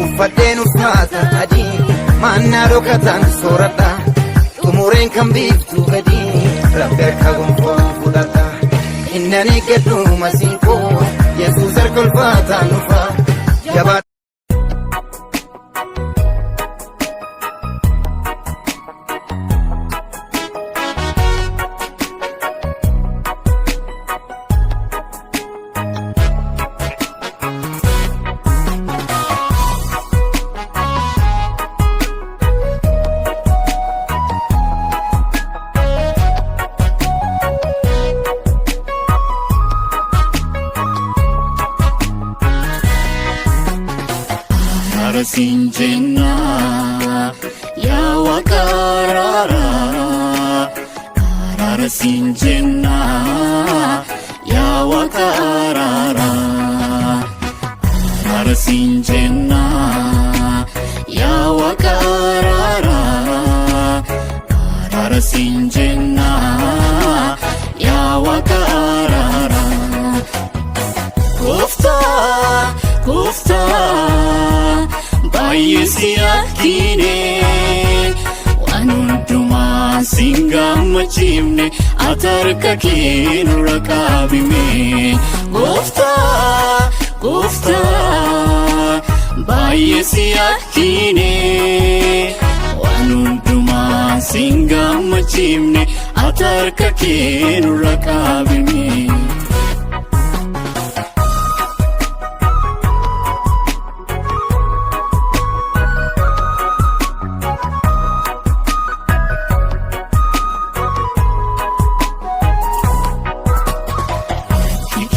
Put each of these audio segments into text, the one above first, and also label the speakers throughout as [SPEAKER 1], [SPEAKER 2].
[SPEAKER 1] Uffadheen uffata adii maannaa dhokataan sooradha. Xumureen kan biiftuu gadi rabbi harka gonfoo fudhadha. Innan eeggadhu masiinkoo Yesuus harka ulfaataan dhufa. Jabaa.
[SPEAKER 2] Araara siin jenna yaa Waaqa araara. Araara siin jenna yaa Waaqa araara. Araara siin jenna yaa Waaqa araara. Araara siin jenna yaa Waaqa araara. Gooftaa, gooftaa, baay'ee si yakkine, waan hundumaa sin gammachiifne, ati harka kee nurra qaabime. Gooftaa, gooftaa, baay'ee si yakkine, waan hundumaa sin gammachiifne, ati harka kee nurra qaabime.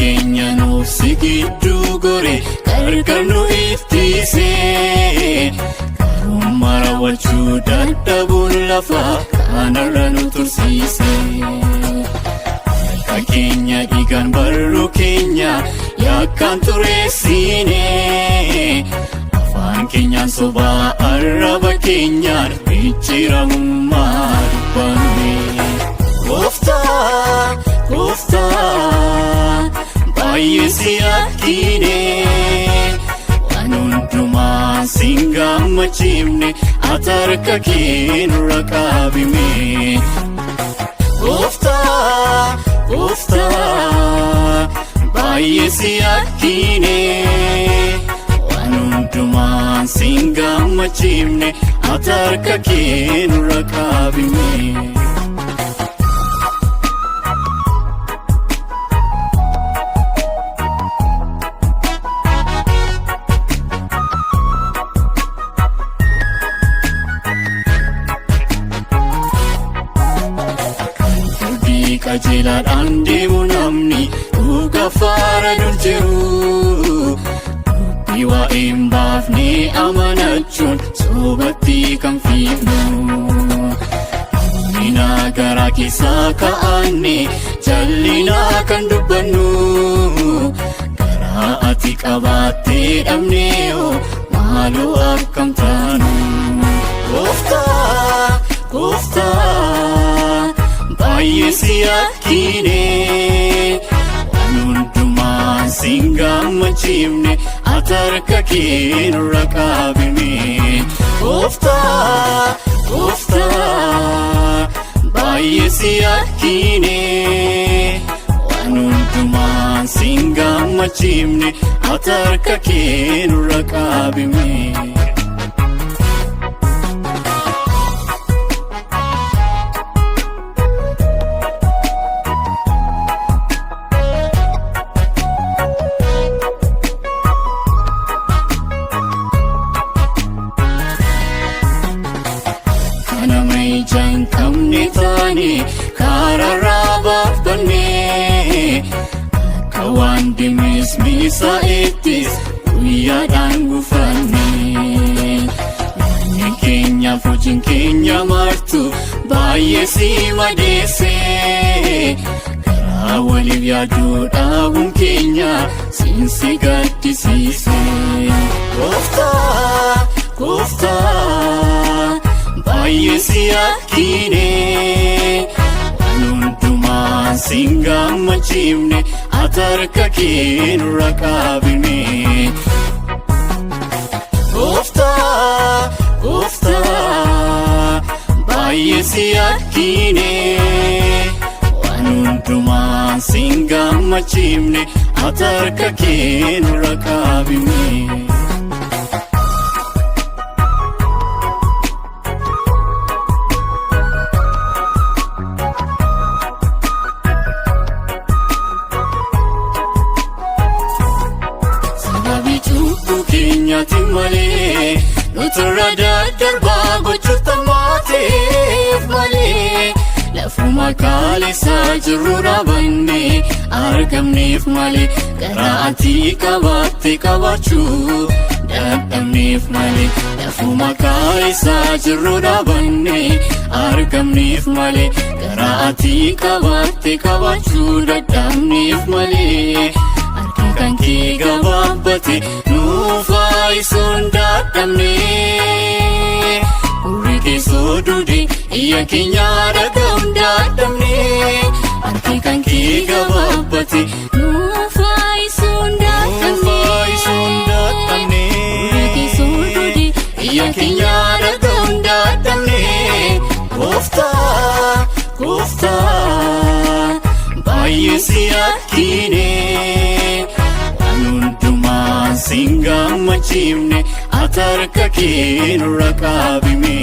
[SPEAKER 2] Keenya nuuf si gidduu gore gargar nu ittise, karummaa raawwachuu dadhabuun lafa kanarra nu tursiise. Harka keenya dhiigaan barruu keenya yakkaan tureessine, afaan keenyaan sobaa, arraba keenyaan micciiramummaa dubbanne. Gooftaa, gooftaa, baay'ee si yakkine, waan hundumaa sin gammachiifne, ati harka kee nurra qaabime. Gooftaa, gooftaa, baay'ee si yakkine, waan hundumaa sin gammachiifne, ati harka kee nurra qaabime. Dubbii qajeelaadhaan deemu namni dhuga faara dur jiru. Dubbii waa'ee hin baafne amanachuun sobatti kan fiignu. Hammina garaa keessaa kaa'anne jallinaa kan dubbannu. Garaa ati qabaattee dhabnee maaloo akkam taanu. Gooftaa, gooftaa, baay'ee si yakkine, waan hundumaa sin gammachiifne, ati harka kee nurra qaabime. Gooftaa, gooftaa, baay'ee si yakkine, waan hundumaa sin gammachiifne, ati harka kee nurra qaabime. Kanama ija hin qabne taane karaarraa baafbanne, akka waan dimismisaa'ettis guyyaadhaan gufanne. Yaadni keenyaaf hojiin keenya martu baay'ee si madeesse, karaa waliif yaaduu dhaabuun keenya siinsi gaddisiise. Gooftaa, gooftaa, baay'ee si yakkine, waan hundumaa sin gammachiifne, ati harka kee nurra qaabime. Gooftaa. si yakkine. Waan hundumaan sin gammachiifne ati harka kee nurra qaabime. Sababii cubbuu keenyaati malee nutirra daddarbaa gochuuf tammaateef malee lafuma kaaleessaa jirru dhaabanne argamneef malee garaa ati qabaatte qabaachuu dadhabneef malee lafuma kaaleessaa jirru dhaabanne argamneef malee garaa ati qabaatte qabaachuu dadhabneef malee. Harki kan kee gabaabbate nuuf faayisuun dadhabne. Gurri keessoo duude iyya keenya dhaga'uun dadhabne. Harki kan kee gabaabbate
[SPEAKER 3] Nuuf faayisuun
[SPEAKER 2] nuuf faayisuun
[SPEAKER 3] dadhabne.
[SPEAKER 2] dadhabne.
[SPEAKER 3] Gurri keessoo duude
[SPEAKER 2] Iyya keenya dhaga'uun dadhabne. Gooftaa, gooftaa, baay'ee si yakkine. Waan hundumaan sin gammachiifne ati harka kee nurra qaabime.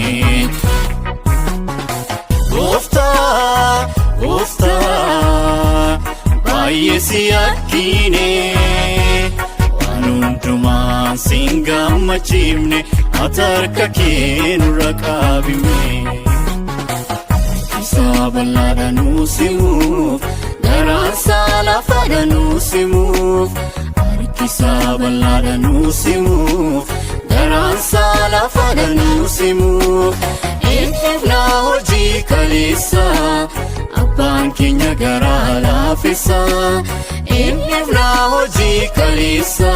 [SPEAKER 2] Gooftaa, gooftaa, baay'ee si yakkine. Waan hundumaan sin gammachiifne ati harka kee nurra qaabime. Isaa bal'aadha nuu simuuf garaan isaa lafaadha nuu simuuf. Harki isaa bal'aadha nuu simuuf garaan isaa lafaadha nuu simuuf. Eenyuuf hojii kaleessa abbaan keenya garaa laafessa. Eenyuuf hojii kaleessa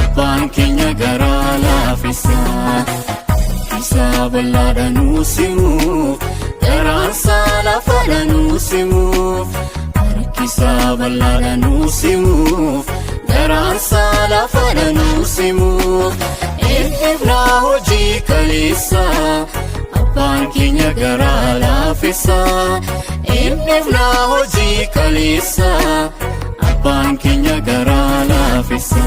[SPEAKER 2] abbaan keenya garaa laafessa. Isaa bal'aadha nuu simuuf garaan isaa lafaadha nuu simuuf. Harki isaa bal'aadha nuu simuuf garaan isaa lafaadha nuu simuuf. Eenyuuf hojii kaleessa abbaan keenya garaa laafessa. Eenyuuf hojii kaleessa abbaan keenya garaa laafessa.